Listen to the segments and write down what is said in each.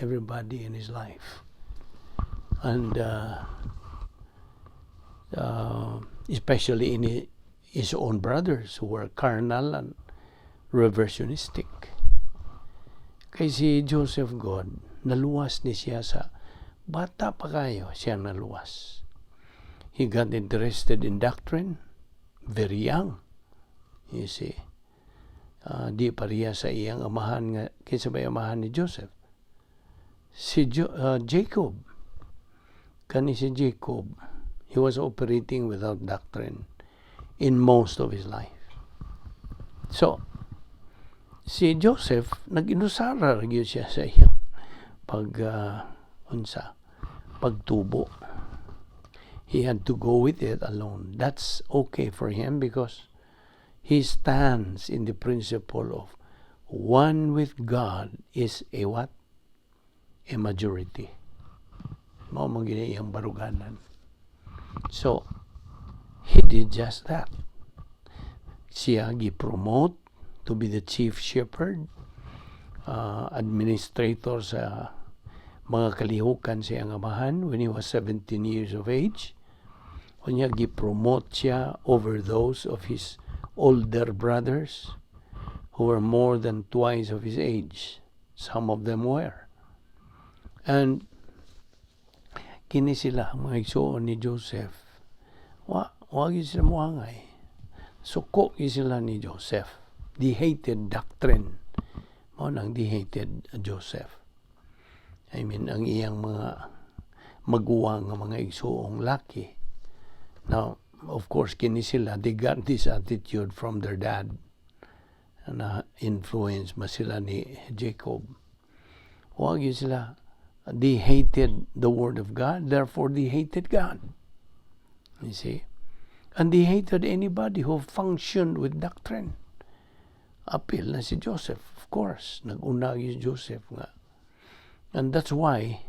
everybody in his life. And especially in his own brothers who were carnal and reversionistic. Kay si Joseph gud, naluwas ni siya sa bata pa kayo siya naluwas. He got interested in doctrine very young. You see. Di pareha sa iyang amahan nga kinsa ba amahan ni Joseph? Si Jacob. Kani si Jacob, he was operating without doctrine in most of his life. So, si Joseph, nag-inusara ra gyud siya sa iyang pag unsa pagtubo. He had to go with it alone. That's okay for him because he stands in the principle of one with God is a what? A majority. Mao man gyud iyang baruganan. So, he did just that. Siya gi-promote to be the chief shepherd, administrator sa mga kalihukan sa iyang amahan when he was 17 years of age. Unya gi-promote siya over those of his older brothers who were more than twice of his age. Some of them were. And kini sila, mga igsuon ni Joseph, wa gyud sila moangay. Suko gyud sila ni Joseph. They hated doctrine. Mao nang they hated Joseph. I mean, ang iyang mga maguwang nga mga igsuong laki. Now, of course, kini sila, they got this attitude from their dad. Na influence ma sila ni Jacob. Wa gyud sila. They hated the word of God, therefore they hated God. You see? And they hated anybody who functioned with doctrine. Apil na si Joseph, of course. Nag-una si Joseph nga. And that's why,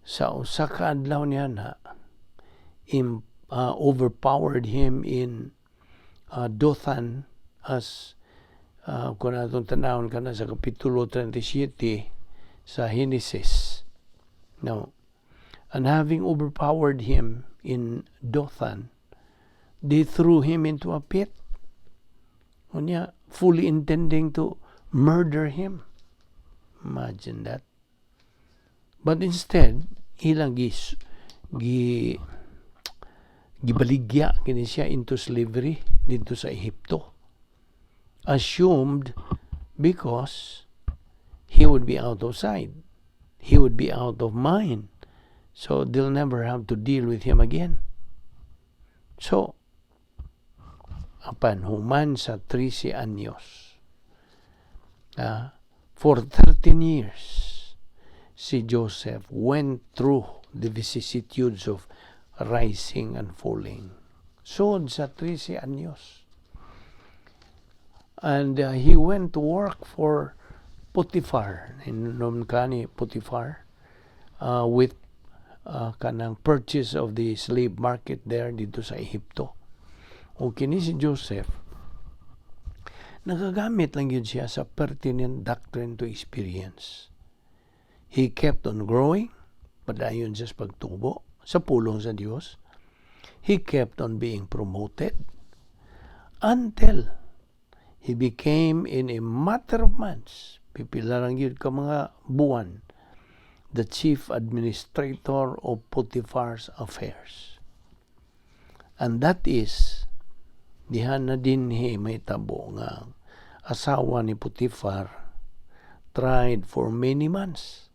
sa usa ka adlaw niya na, overpowered him in Dothan as kung atong tanawon kana sa Kapitulo 37 sa Genesis. Now, and having overpowered him in Dothan, they threw him into a pit. Unya, fully intending to murder him. Imagine that. But instead, ilang gi gibaligya kini siya into slavery didto sa Ehipto. Assumed because he would be out of sight. He would be out of mind. So they'll never have to deal with him again. So, apan human sa 13 anyos, for 13 years, si Joseph went through the vicissitudes of rising and falling. Sud sa 13 anyos. And he went to work for Potiphar. Hinom ka ni Potiphar with kanang purchase of the slave market there didto sa Ehipto. O kini si Joseph, nagagamit lang gyud siya sa pertinent doctrine to experience. He kept on growing, padayon siya sa pagtubo sa pulong sa Dios. He kept on being promoted until he became, in a matter of months, pipila lang gyud ka mga buwan, the chief administrator of Potiphar's affairs. And that is, diha na dinhi mahitabo nga asawa ni Potiphar tried for many months,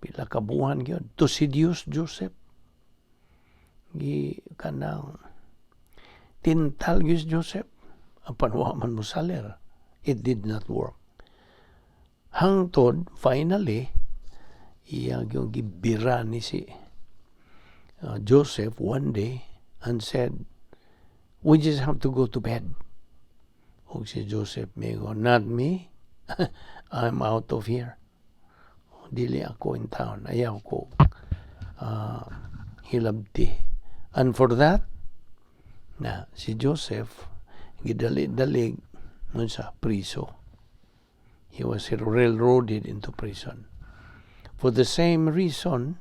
pila ka buwan gyud, to seduce Joseph. Gi kanang tintal gyud si Joseph apan wa man mosalir. It did not work. Hangtod finally iya gyud gibira ni si Joseph one day and said, "We just have to go to bed." Ug si Joseph miingon, "Not me. I'm out of here. Dili ako in town. Ayaw ko hilabti." And for that, na si Joseph gidali-dalig nun sa priso. He was railroaded into prison. For the same reason,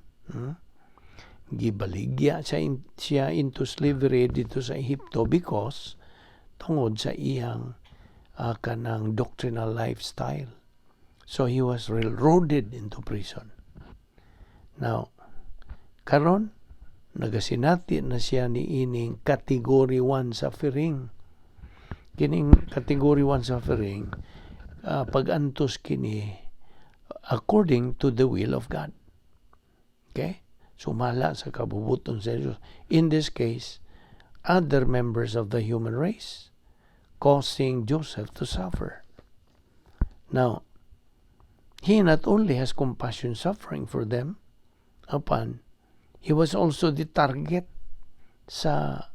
gibaligya siya into slavery didto sa Ehipto because tungod sa iyang kanang doctrinal lifestyle. So he was railroaded into prison. Now, karon nagasinati na siya ni ining category 1 suffering. Kining category 1 suffering, pag-antos kini according to the will of God. Okay? Sumala sa kabubuton sa Diyos. In this case, other members of the human race causing Joseph to suffer. Now, he not only has compassion suffering for them, apan, he was also the target sa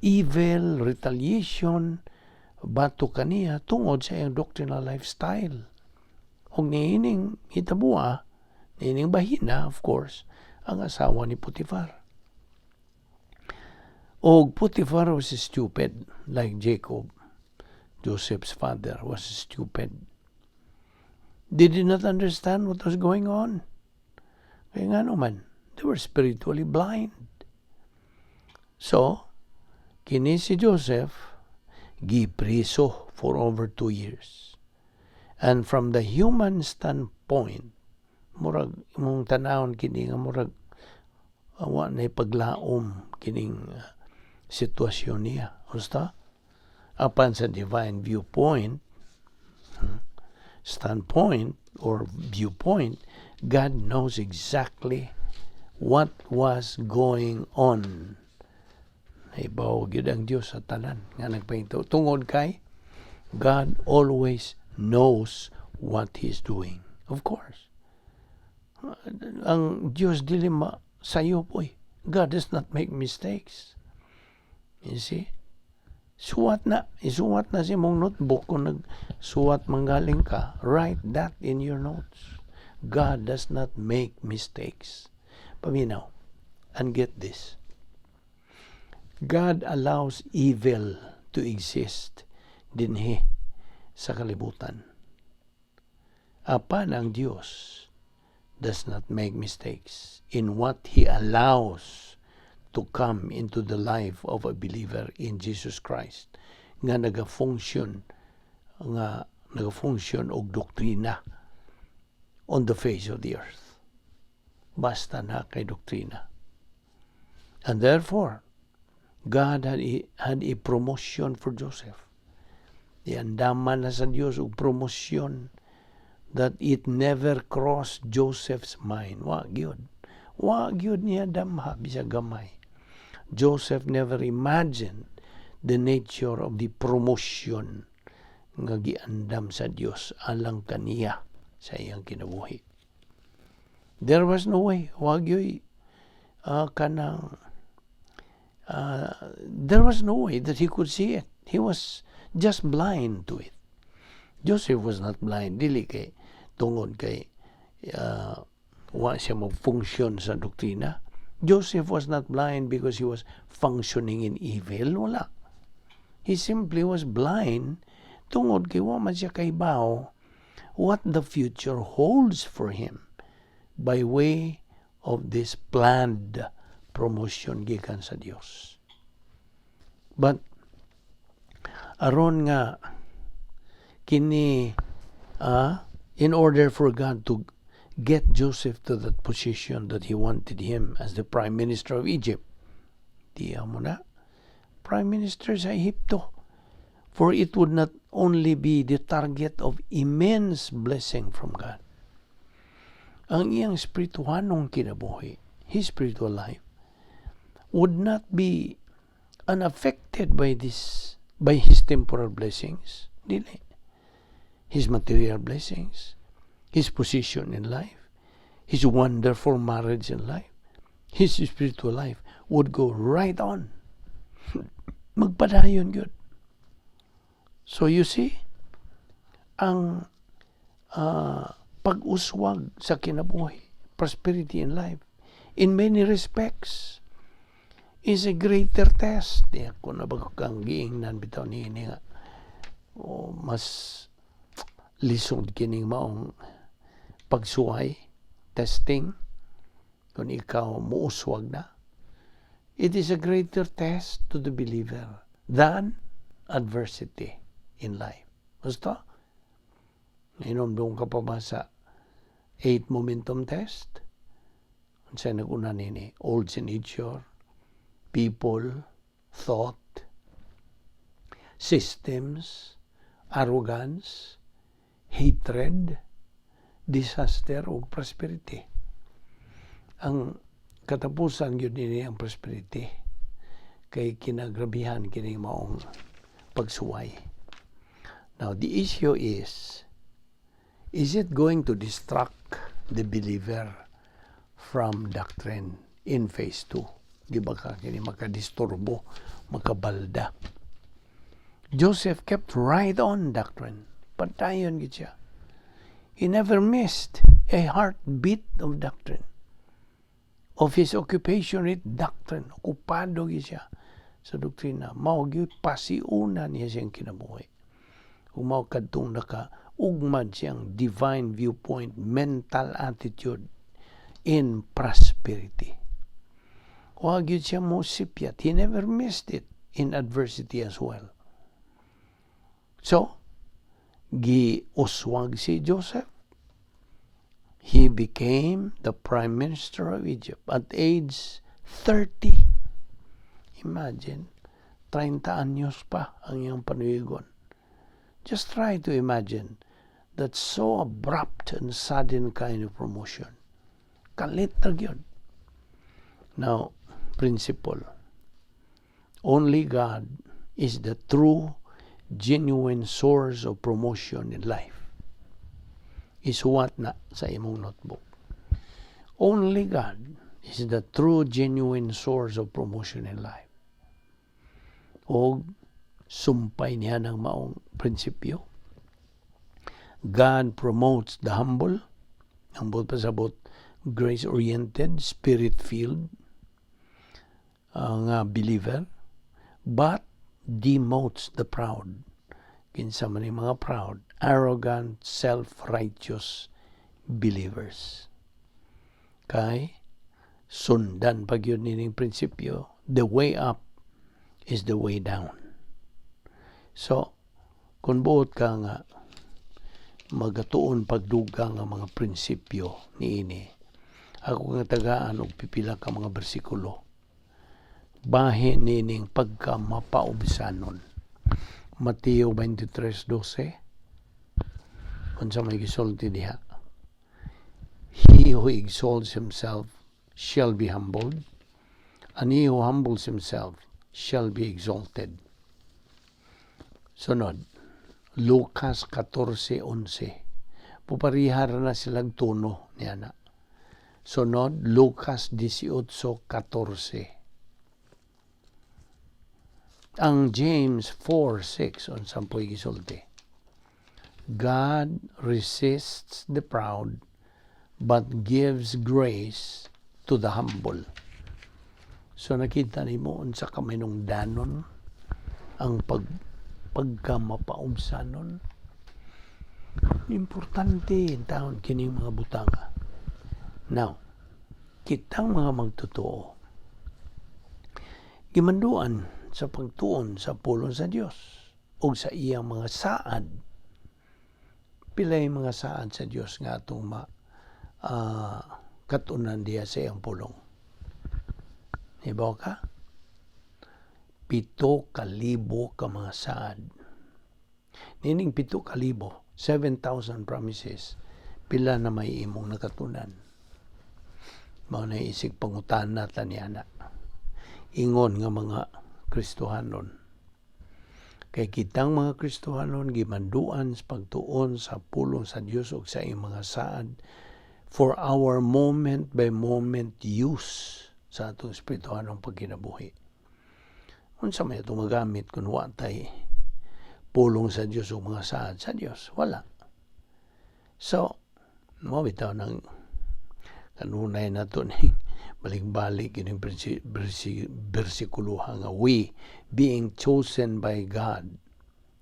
evil retaliation batok kaniya tungod sa iyang doctrinal lifestyle. Ug niining hitabua, niining bahina, of course, ang asawa ni Potiphar. Og Potiphar was stupid, like Jacob. Joseph's father was stupid. They did not understand what was going on. Kaya nga naman, they were spiritually blind. So, kini si Joseph, gipriso for over 2 years. And from the human standpoint, murag imong tanawon kini nga murag wa na paglaom kining sitwasyon niya. Basta, apan sa divine viewpoint, standpoint or viewpoint, God knows exactly what was going on. Nahibaw gyud ang Dios sa tanan nga nagpahitabo. Tungod kay God always knows what He's doing. Of course. Ang Dios dili masayop oy. God does not make mistakes. You see? Suwat na. Isuwat na sa imong notebook kung nagsuwat manggaling ka. Write that in your notes. God does not make mistakes. Paminaw. And get this. God allows evil to exist dinhi sa kalibutan. Apan ang Dios does not make mistakes in what He allows to come into the life of a believer in Jesus Christ nga nagafunction og doktrina on the face of the earth. Basta na kay doktrina. And therefore, God had a promotion for Joseph. Giandaman na sa Dios og promosyon that it never crossed Joseph's mind. Wa gyud. Wa gyud niya damha bisag gamay. Joseph never imagined the nature of the promotion nga giandam sa Dios alang kaniya sa iyang kinabuhi. There was no way. Wa gyud kanang there was no way that he could see it. He was just blind to it. Joseph was not blind. Dili kay tungod kay wa siya mo-function sa doktrina. Joseph was not blind because he was functioning in evil. Wala. He simply was blind tungod kay wa man siya kahibaw what the future holds for him by way of this planned promotion gikan sa Dios. But aron nga kini in order for God to get Joseph to that position that he wanted him as the prime minister of Egypt. Tiya mo na, prime minister sa Ehipto. For it would not only be the target of immense blessing from God. Ang iyang espirituhanong kinabuhi, his spiritual life, would not be unaffected by his temporal blessings. Dili. His material blessings, his position in life, his wonderful marriage in life, his spiritual life would go right on. Magpadayon gyud. So you see, ang pag-uswag sa kinabuhi, prosperity in life, in many respects, is a greater test. Di ako na ba kang giingnan bitaw niini nga oh, mas lisod kining maong pagsuway. Testing, kung ikaw muuswag na, it is a greater test to the believer than adversity in life. Basta, ngayon ka pa ba sa eight momentum test? Unsa nag-una nini? Old nature, people, thought, systems, arrogance, hatred, disaster ug prosperity. Ang katapusan gyud nini ang prosperity kay kinagrabihan kini maong pagsuway. Now, the issue is it going to distract the believer from doctrine in phase 2? Di ba ka kini makadisturbo, makabalda? Joseph kept right on doctrine. Padayon gid siya. He never missed a heartbeat of doctrine. Of his occupation with doctrine. Okupado gid siya sa doktrina. Mao gyud pasiuna niya siyang kinabuhi. Ug mao kadtong naka ugmad siyang divine viewpoint, mental attitude in prosperity. Wa gyud siya mo sipyat. He never missed it in adversity as well. So, giuswag si Joseph. He became the prime minister of Egypt at age 30. Imagine, 30 anyos pa ang iyang panuigon. Just try to imagine that so abrupt and sudden kind of promotion. Kalit na gyud. Now, principle. Only God is the true, genuine source of promotion in life. Isuwat na sa imong notebook. Only God is the true, genuine source of promotion in life. O sumpay niya ng maong prinsipyo. God promotes the humble, humble pasabot, grace-oriented, spirit-filled, nga believer, but demotes the proud. Kinsa man yung mga proud, arrogant, self-righteous believers. Kay sundan pag yun nining prinsipyo, the way up is the way down. So, kung buot ka nga magatuon pagdugang ang mga prinsipyo niini, ako nga tagaan og pipila ka mga bersikulo bahin nining pagka mapaubsanon. Mateo 23:12, unsa may gisulti diha? "He who exalts himself shall be humbled, and he who humbles himself shall be exalted." Sunod, Lucas 14:11. Puparihar na silang tono niya na. Sunod, Lucas 18:14. Ang James 4:6, unsa po'y gisulti? "God resists the proud but gives grace to the humble." So nakita nimo unsa ka danon ang pagka mapaubsanon. Importante taon kining mga butanga. Now, kitang mga magtotoo, gimanduan sa pagtuon sa pulong sa Dios o sa iyang mga saad. Pilay mga saad sa Dios nga atong ma katunan diya sa iyang pulong? Hibaw ka? 7,000 ka mga saad. Nining 7,000, 7,000 promises, pila na may imong nakatunan? Mao na isig pangutana ta niya na. Ingon nga mga Kristohanon. Kay kitang mga Kristohanon gimanduan sa pagtuon sa pulong sa Dios ug sa iyang mga saad for our moment by moment use sa atong espirituhanong pagkinabuhi. Unsa may atong magamit kung wa tay pulong sa Dios ug mga saad sa Dios? Wala. So, mo bitaw ng kanunay nato ni balik-balik kining bersikuloha nga we being chosen by God,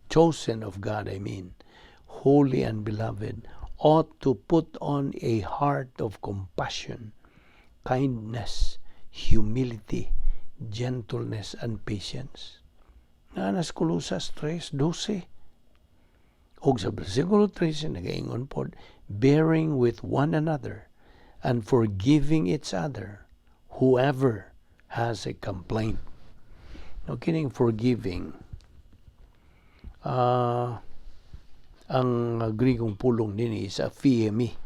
chosen of God, I mean, holy and beloved, ought to put on a heart of compassion, kindness, humility, gentleness, and patience. Naa na sa Colosas 3:12. Og sa versikulo 13, nagaingon pod, "Bearing with one another and forgiving each other, whoever has a complaint." No, kining forgiving, ang Grigong pulong nini is aphiemi.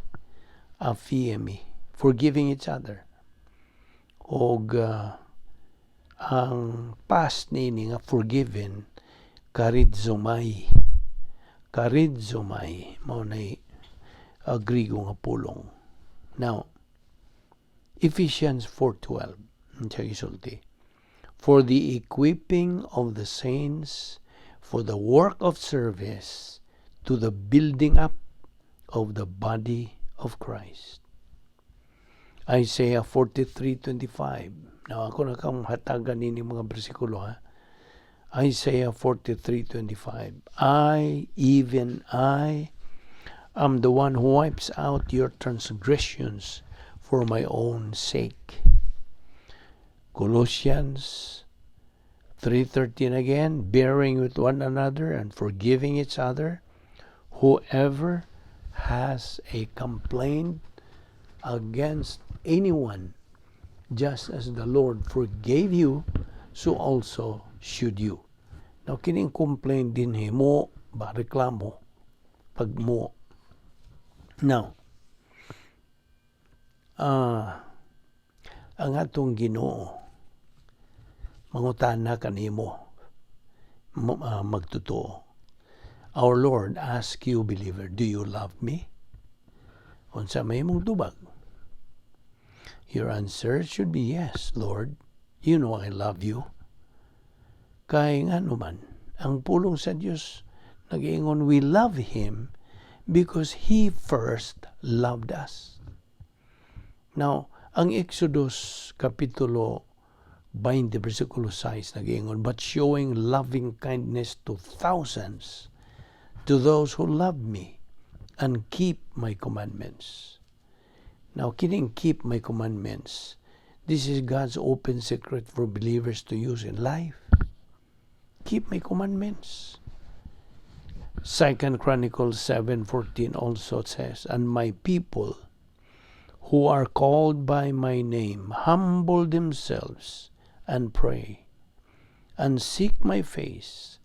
Aphiemi. Forgiving each other. Og ang past nini nga forgiven, charizomai. Charizomai. Mao na Grigo nga pulong. Now, Ephesians 4:12, siya gisulti, "For the equipping of the saints, for the work of service, to the building up of the body of Christ." Isaiah 43:25. Now, ako na kang hatagan nini mga bersikulo, ha. Isaiah 43:25. "I, even I, am the one who wipes out your transgressions for my own sake." Colossians 3:13 again, "Bearing with one another and forgiving each other, whoever has a complaint against anyone, just as the Lord forgave you, so also should you." Now, kining complaint din mo ba, reklamo pag mo. Now, ang atong Ginoo mangutana kanimo magtotoo. Our Lord ask you, believer, "Do you love me?" Unsa may imong tubag? Your answer should be, "Yes, Lord. You know I love you." Kay ngano man, ang pulong sa Dios nag-ingon, we love Him because He first loved us. Now, ang Exodus Kapitulo 20, versikulo 6 nag-ingon, "But showing loving kindness to thousands, to those who love me and keep my commandments." Now, kining "keep my commandments," this is God's open secret for believers to use in life. Keep my commandments. Second Chronicles 7:14 also says, "And my people who are called by my name humble themselves and pray and seek my face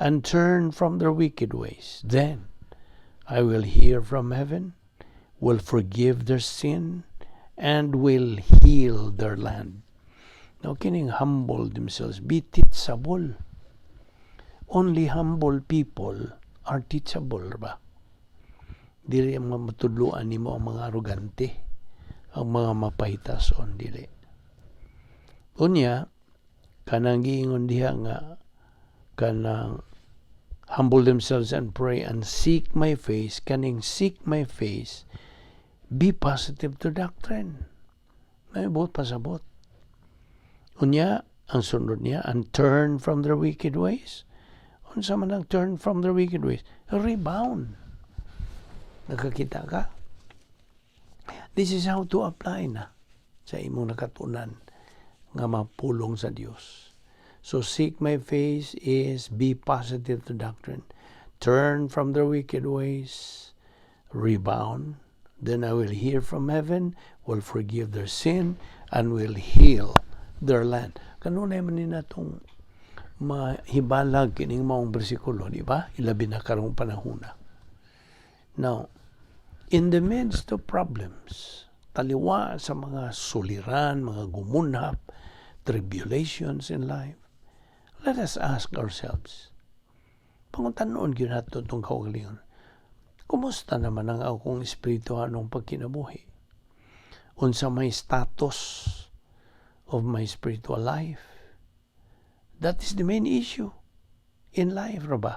and turn from their wicked ways, then I will hear from heaven, will forgive their sin, and will heal their land." Now, kining humble themselves, be teachable. Only humble people are teachable ba? Dili ang mga matudloan nimo ang mga arugante, ang mga mapahitason, dili. Unya, kanang giingon diha nga kanang humble themselves and pray and seek my face, kaning seek my face, be positive to doctrine. May buot pasabot. Unya, ang sunod niya, and turn from their wicked ways. Unsa man ang turn from their wicked ways? Rebound. Nakakita ka? This is how to apply na sa imong nakatunan nga mapulong sa Dios. So seek my face is be positive to doctrine. Turn from their wicked ways, rebound. Then I will hear from heaven, will forgive their sin, and will heal their land. Kanunay man ni natong mahibalag kining maong bersikulo, di ba? Ilabi na karong panahona. Now, in the midst of problems, taliwa sa mga suliran, mga gumunhap, tribulations in life, let us ask ourselves, pangutanon gyud nato itong kaugalingon, kumusta naman ang akong espirituhanong pagkinabuhi? Unsa may status of my spiritual life? That is the main issue in life, ra ba?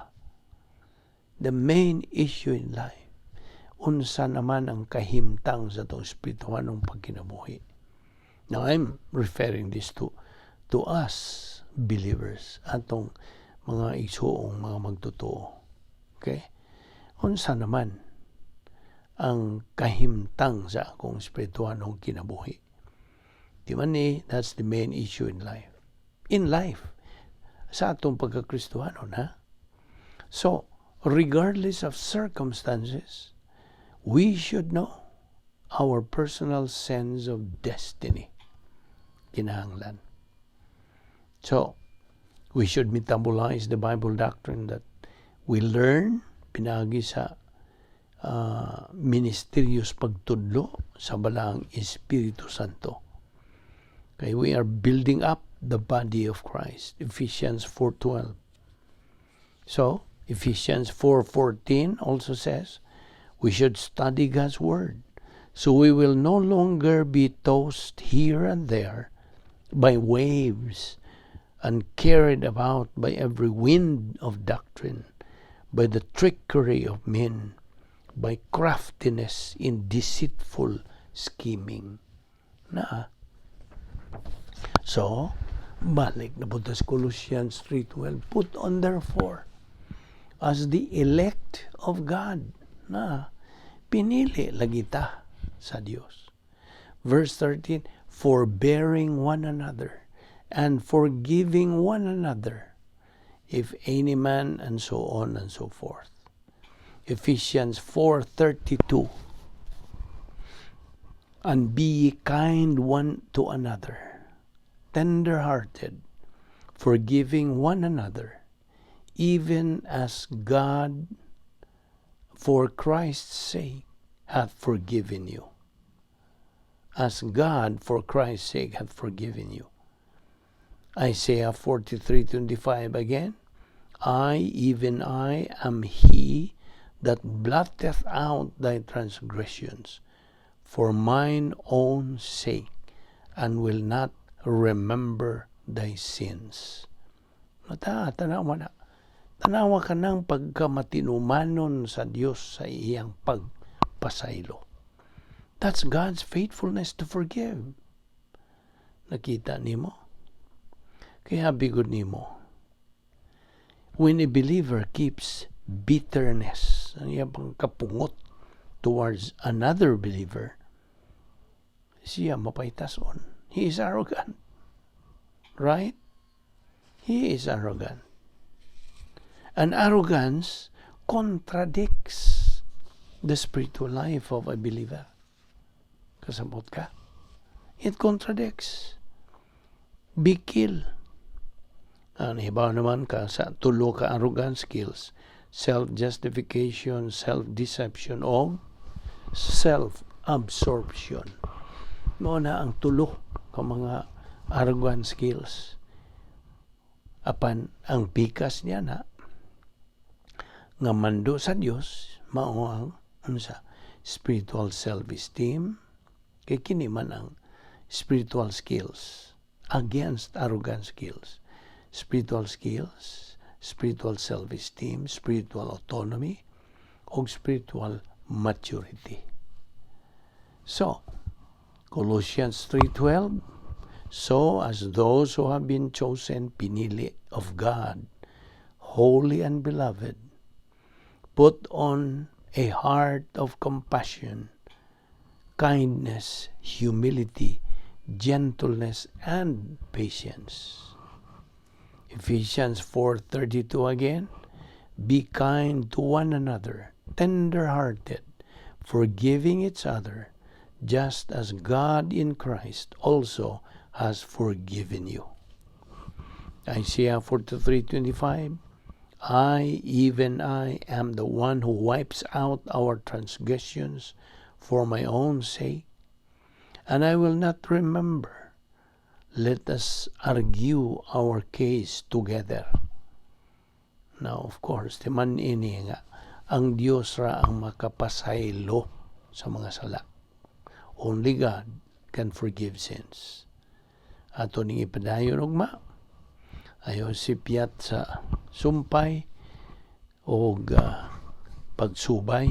The main issue in life. Unsa naman ang kahimtang sa atong espirituhanong pagkinabuhi? Now, I'm referring this to us believers, atong mga igsuong mga magtotoo. Okay? Unsa naman Ang kahimtang sa akong espirituhanong kinabuhi. Di man ni, that's the main issue in life. In life, sa atong pagkakristuhanon, ha? So, regardless of circumstances, we should know our personal sense of destiny. Kinahanglan. So, we should metabolize the Bible doctrine that we learn pinaagi sa ministeryos pagtudlo sa Balaang Espiritu Santo. Okay, we are building up the body of Christ. Ephesians 4:12. So, Ephesians 4:14 also says we should study God's word so we will no longer be tossed here and there by waves and carried about by every wind of doctrine, by the trickery of men, by craftiness in deceitful scheming. Na. So, balik na po sa Colossians 3:12. "Put on therefore as the elect of God." Na, pinili lagi ta sa Dios. Verse 13, "Forbearing one another and forgiving one another, if any man," and so on and so forth. Ephesians 4:32, "And be ye kind one to another, tender-hearted, forgiving one another, even as God for Christ's sake hath forgiven you." As God for Christ's sake hath forgiven you. Isaiah 43:25 again, "I, even I, am he that blotteth out thy transgressions for mine own sake, and will not remember thy sins." Mata, tanawa na. Tanawa ka ng pagkamatinumanon sa Dios sa iyang pagpasaylo. That's God's faithfulness to forgive. Nakita nimo? Kaya bigod nimo. When a believer keeps bitterness, ang iyang pangkapungot towards another believer, siya mapaytason. He is arrogant. Right? He is arrogant. And arrogance contradicts the spiritual life of a believer. Kasabot ka? It contradicts. Bikil. Ang hibaw naman ka sa tulo ka arrogant skills: self-justification, self-deception, o self-absorption. Mao na ang tulo ka mga arrogant skills. Apan ang pikas niya na nga mando sa Dios mao ang unsa? Spiritual self-esteem, kay kini man ang spiritual skills against arrogant skills: spiritual skills, spiritual self-esteem, spiritual autonomy, o spiritual maturity. So Colossians 3:12, "So as those who have been chosen," pinili, "of God, holy and beloved, put on a heart of compassion, kindness, humility, gentleness, and patience." Ephesians 4:32 again, "Be kind to one another, tender-hearted, forgiving each other, just as God in Christ also has forgiven you." Isaiah 43:25, "I, even I, am the one who wipes out our transgressions for my own sake, and I will not remember. Let us argue our case together." Now, of course, ti man ini nga, ang Dios ra ang makapasaylo sa mga sala. Only God can forgive sins. Ato ning ipadayon ugma. Ayaw sipyat sa sumpay o pagsubay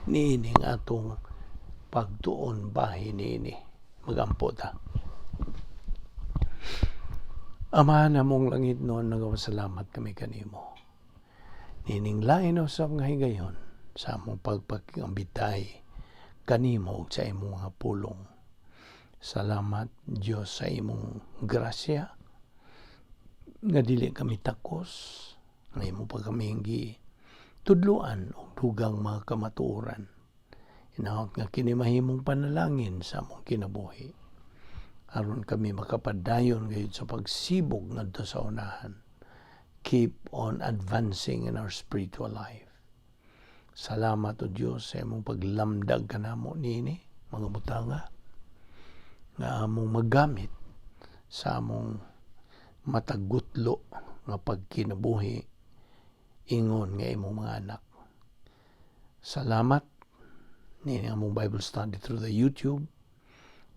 niining atong pagtuon bahin niini. Magampo ta. Ama namong langitnon, nagapasalamat kami kanimo. Nining lain usab nga higayon sa among pagpakigambitay. kanimo ug sa imong mga pulong. Salamat, Dios, sa imong grasya nga dili kami takos, nga imo pa kami gitudloan og dugang mga kamatuoran. Hinaot nga kini mahimong panalangin sa among kinabuhi aron kami makapadayon gayud sa pagsibog ngadto sa unahan. Keep on advancing in our spiritual life. Salamat, O Dios, sa imong paglamdag kanamo niini mga butanga nga among magamit sa among matagutlo nga pagkinabuhi ingon nga imong mga anak. Salamat niini among Bible study through the YouTube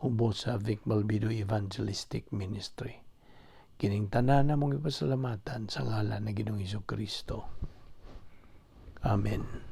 ubos sa Vic Balbido Evangelistic Ministry. Kining tanan among ipasalamatan sa ngalan ng Ginoong Kristo. Amen.